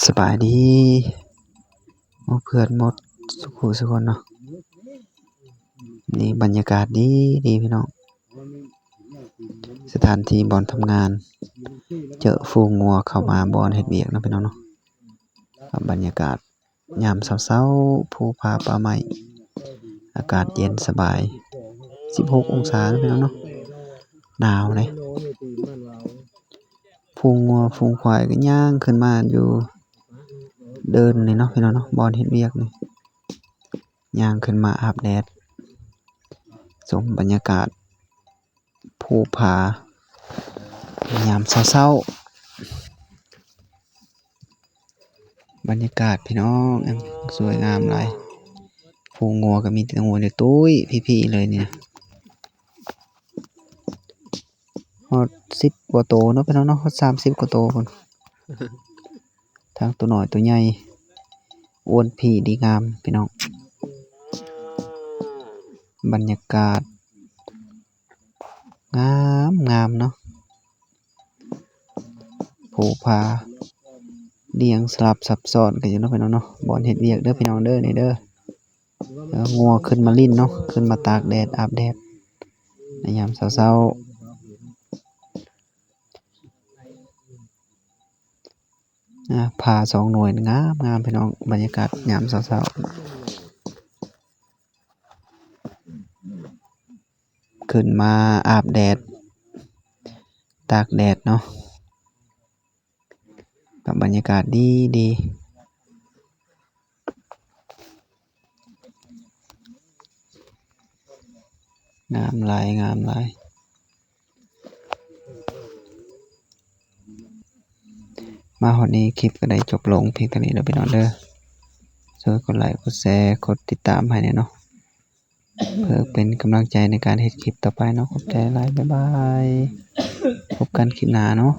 ສະບາຍດີໝູ່ເພື່ອນໝົດສູ່ຜູ້ສູ່ຄົນເນາະ. ນີ້ບັນຍາກາດດີດີພີ່ນ້ອງ, ສະຖານທີ່ບ່ອນທຳງານ ເຈີຝູງງົວເຂົ້າມາບ່ອນເຮັດວຽກເນາະພີ່ນ້ອງເນາະ. ກັບບັນຍາກາດຍາມເຊົ້າໆ ພູຜາປ່າໄມ້ ອາກາດເຢັນສະບາຍ ສິບຫົກອົງສາເນາະພີ່ນ້ອງເນາະ. ໜາວເດ້. ຝູງງົວຝູງຄວາຍກໍຍ່າງຂຶ້ນມາຢູ່ເດີ່ນນີ້ເນາະພີ່ນ້ອງເນາະ, ບ່ອນເຮັດວຽກນີ້ ຍ່າງຂຶ້ນມາອາບແດດ ຊົມບັນຍາກາດພູຜາຍາມເຊົ້າໆ. ບັນຍາກາດພີ່ນ້ອງ ສວຍງາມຫຼາຍ. ຝູງງົວກໍມີແຕ່ງົວເລັກຕຸ້ຍພີ້ໆເລີຍນີ້ນະ. ຮອດສິບກວ່າໂຕເນາະພີ່ນ້ອງເນາະ, ຮອດສາມສິບກວ່າໂຕພຸ້ນ. ທັງໂຕນ້ອຍໂຕໃຫຍ່ ອ້ວນພີ້ດີງາມພີ່ນ້ອງ. ບັນຍາກາດງາມງາມເນາະ, ພູຜາລຽງສະຫຼັບຊັບຊ້ອນກັນຢູ່ເນາະພີ່ນ້ອງເນາະ. ບ່ອນເຮັດວຽກເດີພີ່ນ້ອງເດີ ນີ້ເດີ. ເອີ ງົວຂຶ້ນມາຫຼິ້ນເນາະ, ຂຶ້ນມາຕາກແດດອາບແດດໃນຍາມເຊົ້າໆ. ອາ ຜາສອງໜ່ວຍງາມໆ ພີ່ນ້ອງ, ບັນຍາກາດຍາມເຊົ້າໆ ຂຶ້ນມາອາບແດດ ຕາກແດດເນາະ. ກັບບັນຍາກາດດີດີ ງາມຫຼາຍ ງາມຫຼາຍ. ມາຮອດນີ້ຄລິບກໍໄດ້ຈົບລົງພຽງເທົ່ານີ້ເດີພີ່ນ້ອງເດີ. ຊ່ວຍກົດໄລ ກົດແຊ ກົດຕິດຕາມໃຫ້ແດ່ເນາະ ເພື່ອເປັນກຳລັງໃຈໃນການເຮັດຄລິບຕໍ່ໄປເນາະ. ຂອບໃຈຫຼາຍ ບາຍບາຍ. ພົບກັນຄລິບໜ້າເນາະ.